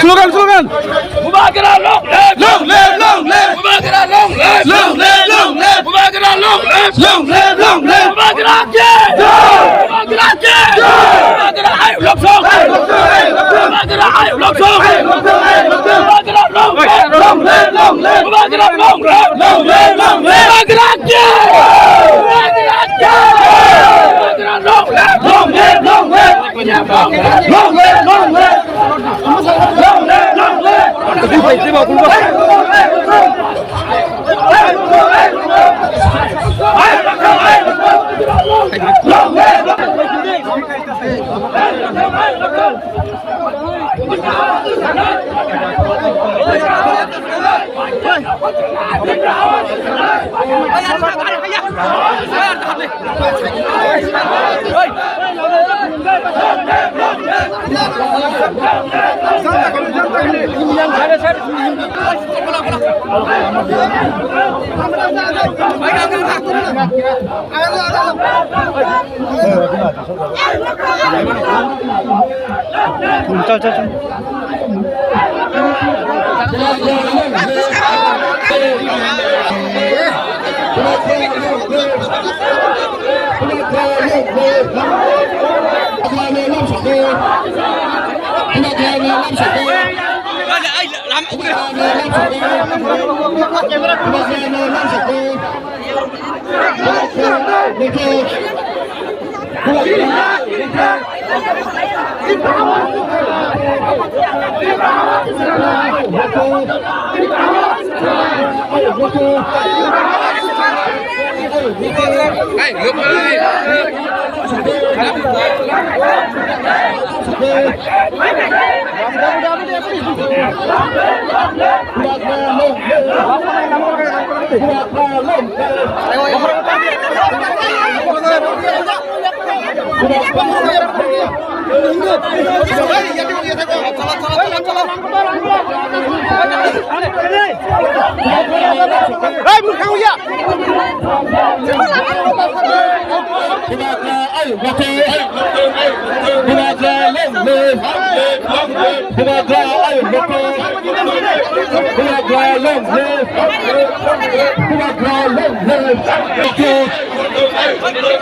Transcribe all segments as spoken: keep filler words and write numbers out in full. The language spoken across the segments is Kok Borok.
Slogan, slogan. Bubagra long live! Long live, long live! Bubagra long live! Long live, long live! Bubagra long live! Long live, long live! Bubagra ki jai! Bubagra ki jai! Bubagra ayuk lok sok! Bubagra ayuk lok sok! Bubagra long live! Long live, long live! Bubagra long live! Long live, long live! Bubagra ki jai! Bubagra ki jai! Bubagra long live! Long live, long live! Long live, long live!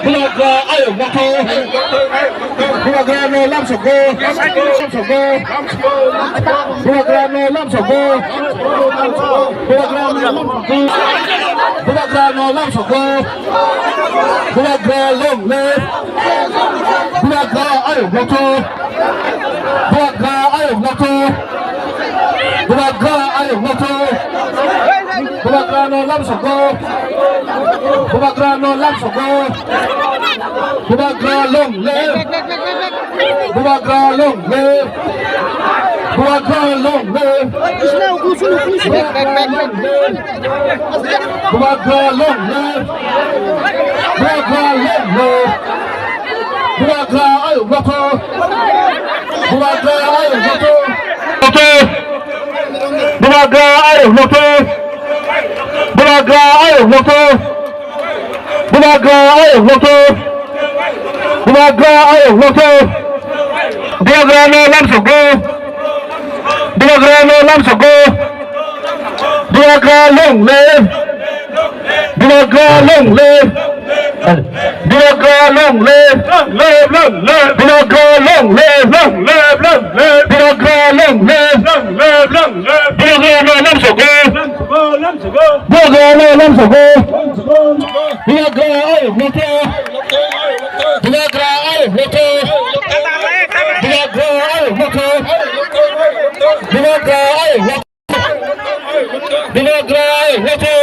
Bubagra ayuk mokho. Bubagra no lamsogo. Lamsogo. Bubagra no lamsogo. Bubagra no lamsogo. Bubagra no lamsogo. Bubagra long live. Bubagra ayuk mokho. Bubagra ayuk mokho. Bubagra ayuk mokho. Bubagra no lamsogo. Bubagra no lamsogo. Bubagra long live. Bubagra long live. Bubagra long live. Bubagra long live. Bubagra long live. Bubagra long live. Bubagra ayuk mokho. Bubagra ayuk mokho. Bubagra ayuk mokho. Bubagra ayuk mokho. Bubagra ayuk mokho. Bubagra ayuk mokho. Bubagra no lamsogo. Bubagra no lamsogo. Bubagra long live. Bubagra long live. Bubagra long live. Long live, long live. Bubagra long live. Long live, long live. Bubagra long live. Long live, long live. Bubagra no lamsogo. Lamsogo, lamsogo. Bubagra no lamsogo. Lamsogo, lamsogo. Bubagra ayuk mokho. Bubagra ayuk mokho. Bubagra ayuk mokho. Bubagra ayuk mokho. Bubagra ayuk mokho.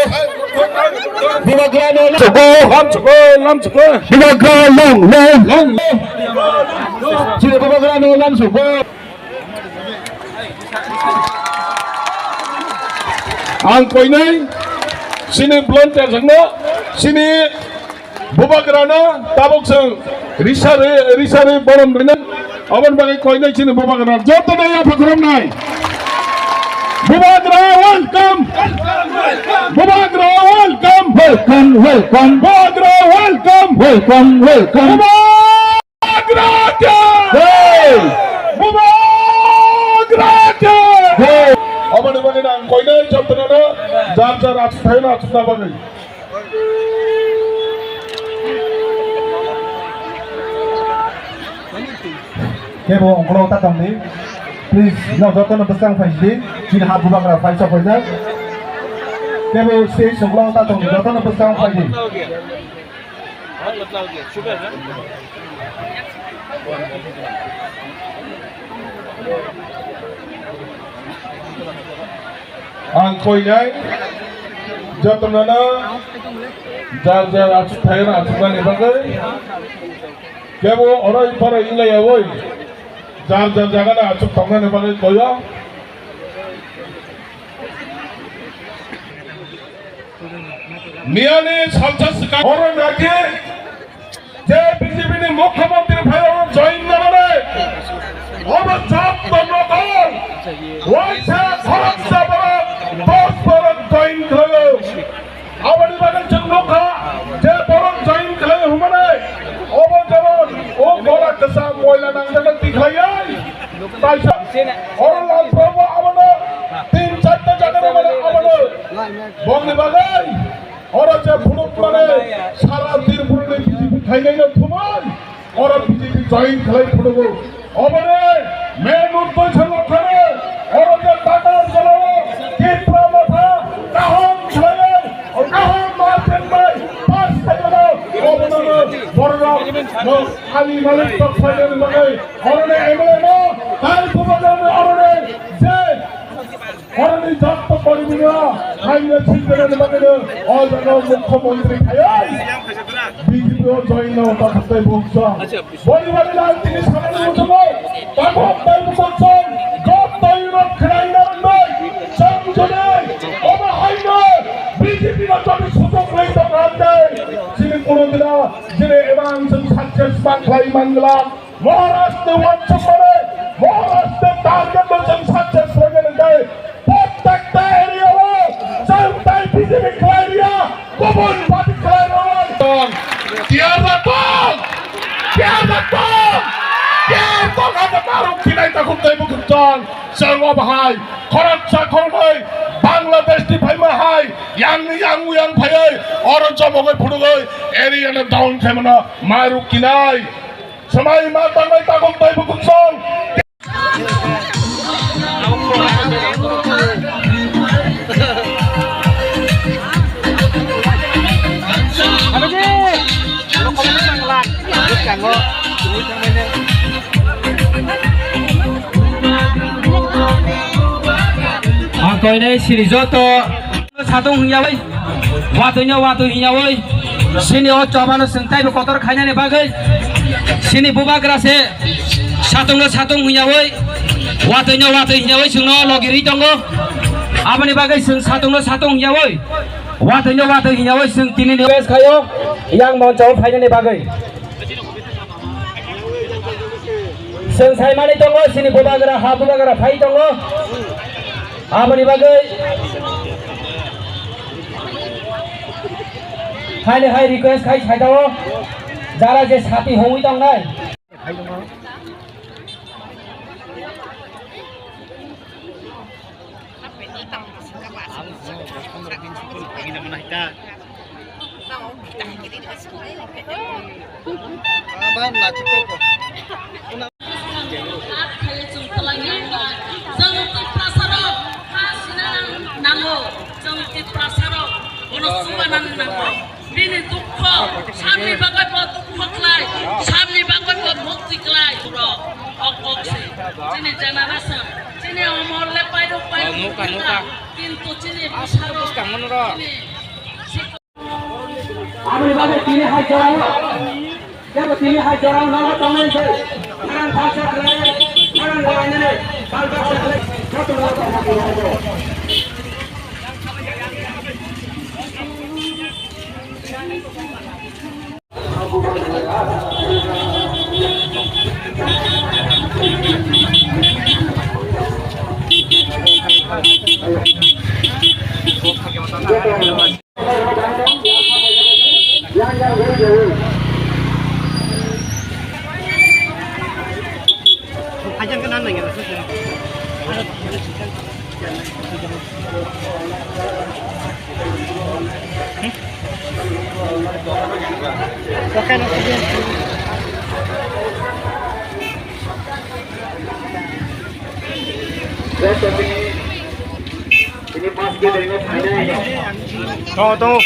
Bubagra no lamsogo. Lamsogo, lamsogo. Bubagra long live. Long live. Chini Bubagra no lamsogo. Ang koinai chini volunteer jwkno, chini bubagrano tabuk chwng risa rwi, risa rwi borom rwna, aboni bagwi koinai chini bubagrano jotono yapha khoroknai. Bubagra welcome! Bubagra welcome! Welcome, welcome! Bubagra welcome! Welcome, welcome! Bubagra! Bubagra ke! Hey! Bubagra ke! Hey! Aboni bagwi ang koinai jotono jar jar achuk thaino achukna bagwi. Kebo ongkolo ta tongdi. Please, no jotono bwskang phaidi. Chini ha bubagra phai sok phaijak. Kebo stage ongkolo ta tongdi, jotono bwskang phaidi. Ang koinai jotono jar jar achuk thaino achuknani bagwi kebo oro ipara inglaiyawi jar jar jagano achuk tongnani bagwi koyo. Miyani salsa swkang oro naki je B J P ni mukhyamantri phai oro join nangani obo jotto nokol waisa khoroksa borok dos borok join khlaio. Aboni bagwi chwng nukha je borok join khlaio hwnmani obo jemon o gola kwsa moila nangjagwi tikhlaiwi. Taisa oro lamprobo abono tin charta jaga rwmani abono bongni bagwi oro je phunukmani sara Tripurani B J P khainaino thumwi oro B J P join khlai phunugo. Oboni main uddesho lokhani oro je Tatar jilao Tipra Motha kaham khlaiwi o kaham ma chenbai pass khaimano obono borok no ali malik tok phainani bagwi oroni M L A no tai bubagrani oroni je oroni jotto kormino haino sinjana bagwi o jaga mukhyamantri phaiwi B J P o join no ta khatai buksa. Boni bagwi lang tini sanani muchungo takhuk tai muchung song jotto Europe khwlaina rwngwi chwng jodi omo haino B J P no jodi sujok rwi tongkha hwnkhe chini kono dina jini ebang chwng success man khlai mangla. Maharashtra wansukmani, Maharashtra target no chwng success rwgwi rwngkhe, prottekta area o chwng tai B J P khlai rwya, kubun party khlai rwya. Tiyar da tong! Tiyar da tong! Tiyar tong hada maruk kinai takhuk tai bukhuk tong. Chwng o bahai khoroksa khoroknwi Bangladesh ni phaima hai yang yang yang phaiwi oro jomogwi phunugwi area no down khaimano maruk kinai. Swmai ma tangnai takhuk tai bukhuk song. Ang koinai sini joto. Satung hwnyawi, watwino watwi hwnyawi, sini o chobano chwng taibo kotor khainani bagwi, sini bubagra se satungno satung hwnyawi, watwino watwi hwnyawi chwngno logi rwi tongo. Aboni bagwi chwng satungno satung hwnyawi, watwino watwi hwnyawi chwng tini ni request khaio, yang moncho phainani bagwi. Chwng saimani tongo, chini bubagra, ha bubagra phai tongo. Aboni bagwi haini hai request khai saitao, jara je sati hongwi tongnai. Chwng Tiprasarok ha sina nango, chwng Tiprasarok bono chuba nang nango. Bini dukho, samni bagwi bo dukho khlai, samni bagwi bo mukti khlai. Bro, o kok se, chini generation, chini omor le pairok pairok nukha, nukha. Kintu chini bwsarok, chini sikla. Aboni bagwi tini hai jorao, kebo tini hai jorao nogo tongnai se, tharang thangsa khlai, tharang lainani, bal baksa khlai, joto nogo tongnai. Tong, tong.